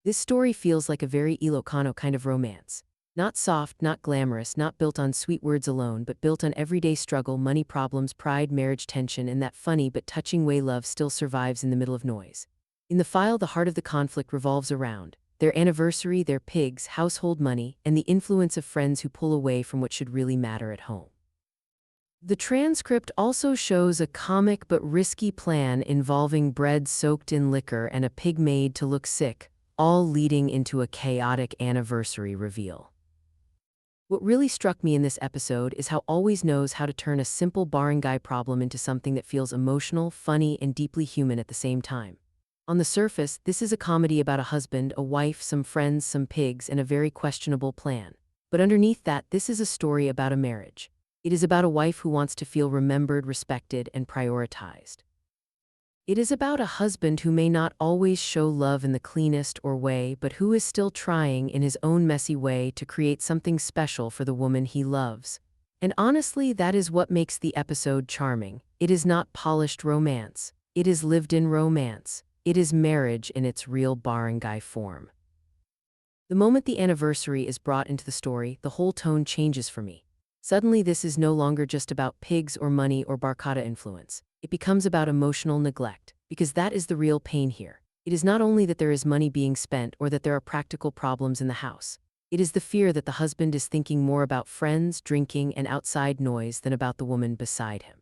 This story feels like a very Ilocano kind of romance. Not soft, not glamorous, not built on sweet words alone, but built on everyday struggle, money problems, pride, marriage tension, and that funny but touching way love still survives in the middle of noise. In the file, the heart of the conflict revolves around their anniversary, their pigs, household money, and the influence of friends who pull away from what should really matter at home. The transcript also shows a comic but risky plan involving bread soaked in liquor and a pig made to look sick, all leading into a chaotic anniversary reveal. What really struck me in this episode is how Always knows how to turn a simple barangay problem into something that feels emotional, funny, and deeply human at the same time. On the surface, this is a comedy about a husband, a wife, some friends, some pigs, and a very questionable plan. But underneath that, this is a story about a marriage. It is about a wife who wants to feel remembered, respected, and prioritized. It is about a husband who may not always show love in the cleanest or way, but who is still trying in his own messy way to create something special for the woman he loves. And honestly, that is what makes the episode charming. It is not polished romance. It is lived-in romance. It is marriage in its real barangay form. The moment the anniversary is brought into the story, the whole tone changes for me. Suddenly, this is no longer just about pigs or money or barkada influence. It becomes about emotional neglect, because that is the real pain here. It is not only that there is money being spent or that there are practical problems in the house. It is the fear that the husband is thinking more about friends, drinking, and outside noise than about the woman beside him.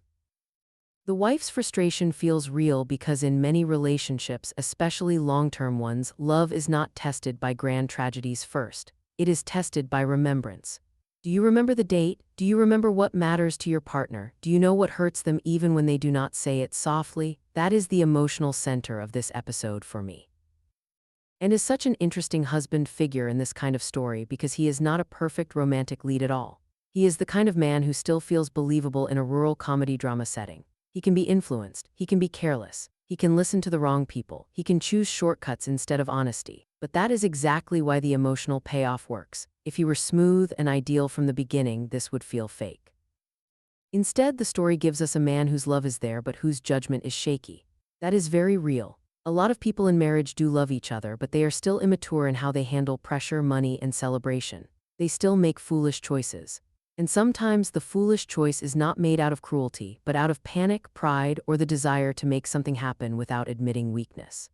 The wife's frustration feels real because in many relationships, especially long-term ones, love is not tested by grand tragedies first. It is tested by remembrance. Do you remember the date? Do you remember what matters to your partner? Do you know what hurts them even when they do not say it softly? That is the emotional center of this episode for me. And is such an interesting husband figure in this kind of story because he is not a perfect romantic lead at all. He is the kind of man who still feels believable in a rural comedy drama setting. He can be influenced, he can be careless, he can listen to the wrong people, he can choose shortcuts instead of honesty. But that is exactly why the emotional payoff works. If he were smooth and ideal from the beginning, this would feel fake. Instead, the story gives us a man whose love is there but whose judgment is shaky. That is very real. A lot of people in marriage do love each other, but they are still immature in how they handle pressure, money, and celebration. They still make foolish choices. And sometimes the foolish choice is not made out of cruelty, but out of panic, pride, or the desire to make something happen without admitting weakness.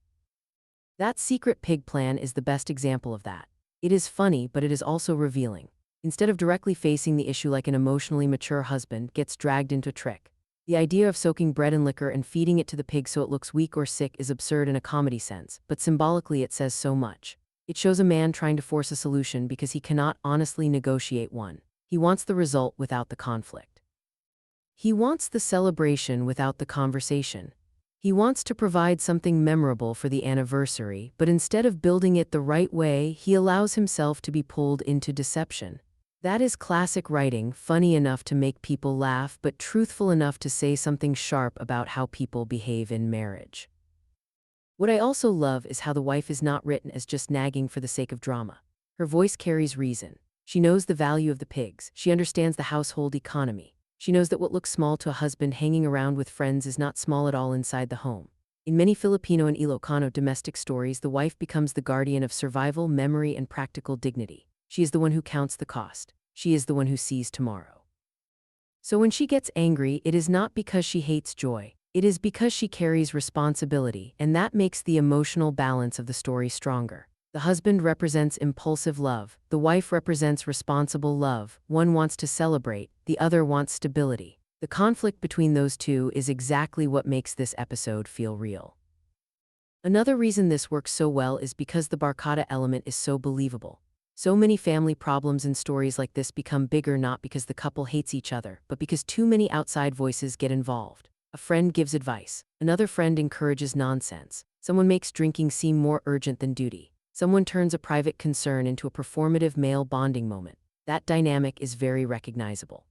That secret pig plan is the best example of that. It is funny, but it is also revealing. Instead of directly facing the issue like an emotionally mature husband gets dragged into a trick, the idea of soaking bread in liquor and feeding it to the pig so it looks weak or sick is absurd in a comedy sense, but symbolically it says so much. It shows a man trying to force a solution because he cannot honestly negotiate one. He wants the result without the conflict. He wants the celebration without the conversation. He wants to provide something memorable for the anniversary, but instead of building it the right way, he allows himself to be pulled into deception. That is classic writing, funny enough to make people laugh, but truthful enough to say something sharp about how people behave in marriage. What I also love is how the wife is not written as just nagging for the sake of drama. Her voice carries reason. She knows the value of the pigs. She understands the household economy. She knows that what looks small to a husband hanging around with friends is not small at all inside the home. In many Filipino and Ilocano domestic stories, the wife becomes the guardian of survival, memory, and practical dignity. She is the one who counts the cost. She is the one who sees tomorrow. So when she gets angry, it is not because she hates joy. It is because she carries responsibility, and that makes the emotional balance of the story stronger. The husband represents impulsive love, the wife represents responsible love, one wants to celebrate, the other wants stability. The conflict between those two is exactly what makes this episode feel real. Another reason this works so well is because the barkada element is so believable. So many family problems in stories like this become bigger not because the couple hates each other, but because too many outside voices get involved. A friend gives advice, another friend encourages nonsense, someone makes drinking seem more urgent than duty, someone turns a private concern into a performative male bonding moment. That dynamic is very recognizable.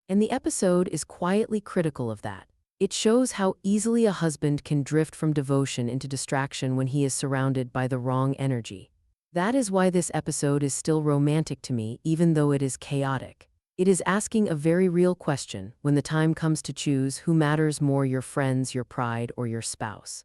And the episode is quietly critical of that. It shows how easily a husband can drift from devotion into distraction when he is surrounded by the wrong energy. That is why this episode is still romantic to me, even though it is chaotic. It is asking a very real question when the time comes to choose who matters more, your friends, your pride, or your spouse.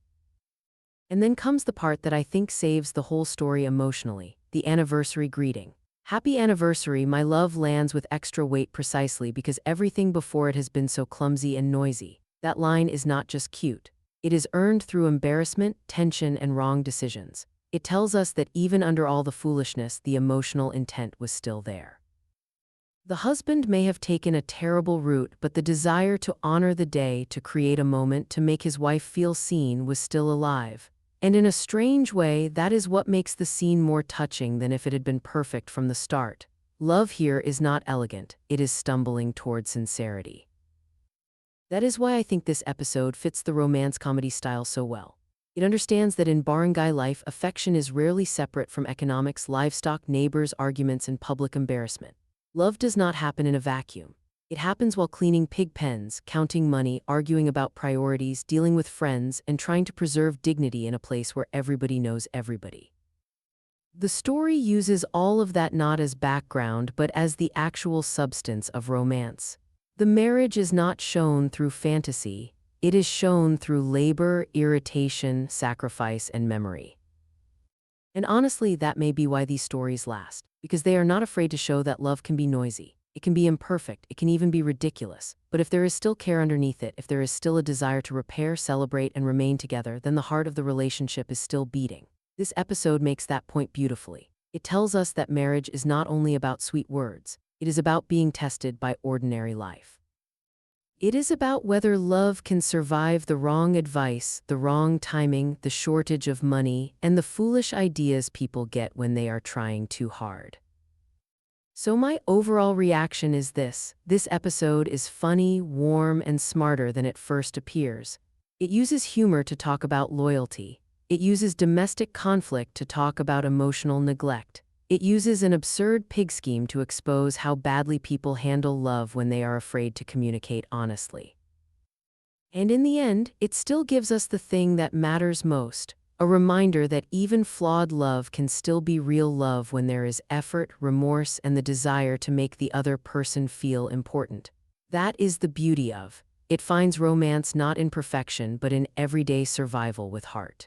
And then comes the part that I think saves the whole story emotionally, the anniversary greeting. "Happy anniversary, my love" lands with extra weight precisely because everything before it has been so clumsy and noisy. That line is not just cute. It is earned through embarrassment, tension, and wrong decisions. It tells us that even under all the foolishness, the emotional intent was still there. The husband may have taken a terrible route, but the desire to honor the day, to create a moment, to make his wife feel seen was still alive. And in a strange way, that is what makes the scene more touching than if it had been perfect from the start. Love here is not elegant, it is stumbling toward sincerity. That is why I think this episode fits the romance comedy style so well. It understands that in barangay life, affection is rarely separate from economics, livestock, neighbors, arguments, and public embarrassment. Love does not happen in a vacuum. It happens while cleaning pig pens, counting money, arguing about priorities, dealing with friends, and trying to preserve dignity in a place where everybody knows everybody. The story uses all of that not as background but as the actual substance of romance. The marriage is not shown through fantasy, it is shown through labor, irritation, sacrifice, and memory. And honestly, that may be why these stories last, because they are not afraid to show that love can be noisy. It can be imperfect, it can even be ridiculous. But if there is still care underneath it, if there is still a desire to repair, celebrate, and remain together, then the heart of the relationship is still beating. This episode makes that point beautifully. It tells us that marriage is not only about sweet words, it is about being tested by ordinary life. It is about whether love can survive the wrong advice, the wrong timing, the shortage of money, and the foolish ideas people get when they are trying too hard. So my overall reaction is this. This episode is funny, warm, and smarter than it first appears. It uses humor to talk about loyalty. It uses domestic conflict to talk about emotional neglect. It uses an absurd pig scheme to expose how badly people handle love when they are afraid to communicate honestly. And in the end, it still gives us the thing that matters most, a reminder that even flawed love can still be real love when there is effort, remorse, and the desire to make the other person feel important. That is the beauty of it. Finds romance not in perfection, but in everyday survival with heart.